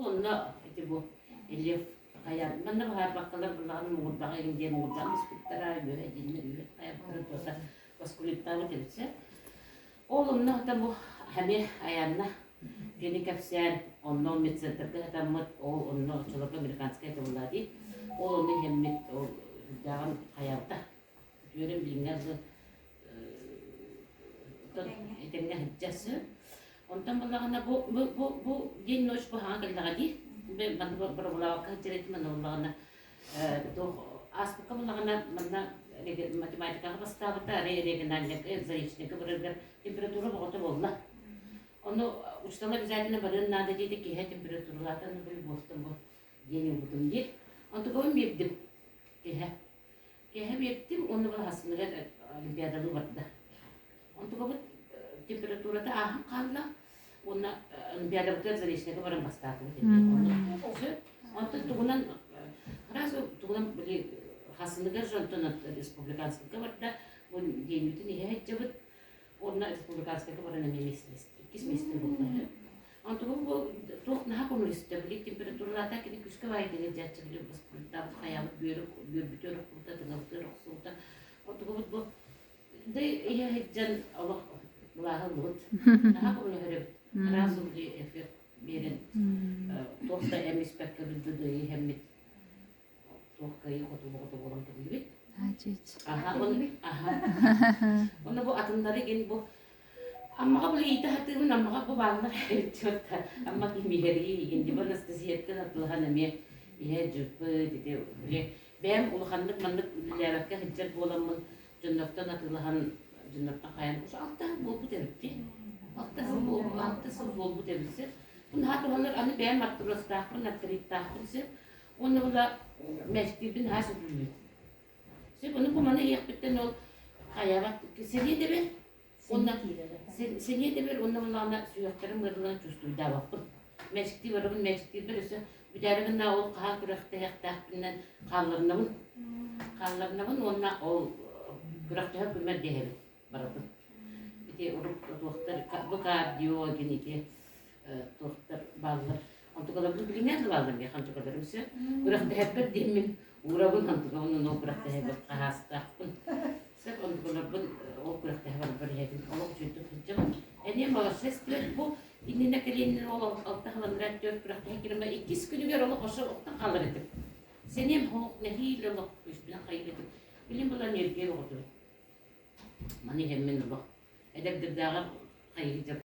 Онно ити бу Лев хайа манна баһаарбаккалар буллаҕын муҥурдаҕа иҥ диэн муҥурдаҕын быспыттара, үөһэ дииннэр үөһэ хайабыттара туоса воскулиттаабыт эбитсэ. Ол онно хата бу эмиэ айанна кини кэпсээн онно медцентрга сатаммыт, ол онно оччолорго американскай этэ буоллаа дии. Ол онно иһэммит ол үрдээҕин хайаабыта. Үтүөрэн билиҥҥэ дылы этэҥҥэ сылдьар Онтон буоллаҕына бу бу бу бу день ночь бу хаҥа кэллэҕэ дии. Манна боробулаабакка сылдьар этим манна буоллаҕына туох ааспыкка буоллаҕына манна математикаҕа бастаабыта арай региональнайга заречнайга барарыгар температура боҕото буолла. Ону учуутал обязательно барыан наада диэтэ киһи температуралаата ну били буолтум бу диэн ылбытым диир. Онтукабын биэрдим киһи. Киэһэ биэрдим уонна балаһассыныгар олимпиадалыы барда. Онтукабыт температурата ааһан хаалла уонна олимпиадабытыгар Заречнайга баран бастаатыбыт эмиэ. Онтон тугунан сразу тугунан били хассыныгар же онтон республиканскайга барда бу диэммитин иһэ сылдьабыт уонна республиканскайга баран эмиэ миэстэлэстэ иккис миэстэ буолла Онтугум бу туох наһаа көмөлөстө, били температуралаата кини күүскэ баайдыгы дьааччы били баспырдаабыт хайаабыт бүөрү бүөрбүтүөр охсубута, тыҥабытыгар охсубута. Онтугубут бу да иһэ сылдьан олох былааһы ыллыбыт. Наһаа көмөлөһөр эбит. Араас били эффект биэрэн туох да эм испэккэ билбит иһэммит туох кыайыы хоту боҕото буолан кэллибит. Аха, аха. Онно бу атыннары гин бу Аммаҕа бу иитэ сатыыбын, Аммаҕа бу бааллар эбит Амма кимиһэрии игин дьиба Анастасияттан атылаһан эмиэ иһэ дьыппыт ити били бэйэм улаханнык маннык үлэлээбэккэ сылдьар буоламмын дьоннортон атыылаһан дьоннортон хайан 6 сыл буолбут эбит дии 6 сыл буолбут 6 сыл буолбут эбит сир бу наһаа туһалар аны бэйэм артрозтаахпын артриттаахпын сир уонна була мэчтиирбин наһаа сөбүлүүбүн Сөп, ону бу маны иһиэхпиттэн ол хайабат сэниэ дэбэр уонна сэниэ дэбэр уонна буллаҕына сүһүөхтэрим ыарыллан чувствуйдаабаппын. Мэчиктии барабын, мэчиктиирбэр өссө бүтээри гынна ол хаһан күрэхтэһиэхтээхпинэн хаалларынабын. Хаалларынабын уонна ол күрэхтэһэр күммэр диэһэбин барабын. Ити урут туохтар бу кардио диэн ити туохтар бааллар. Онтукаларбын билиҥҥэ да бааллар миэхэ онтукаларым сөп. Күрэхтэһэрбэр диэммин уурабын онтукабын онно күрэхтэһэрбэр хаһаастаахпын. Сөп онтукаларбын ол күрэхтэһэ барбар иһэбин. Олох үчүгэйдик сылдьабын. Эниэм балашествие бу иннинэ кэлиэннэр ол алта халаннара түөрт күрэхтэһэ киирэмэ иккис күнүгэр олох ошо охтон хаалар этим. Сэниэм хоһук нэһиилэ олох күүспүнэн хайыр этим. Билим була ньиргиэр оҕотубут. Маны иһэммин олох эдэрдэрдээҕэр хайыы.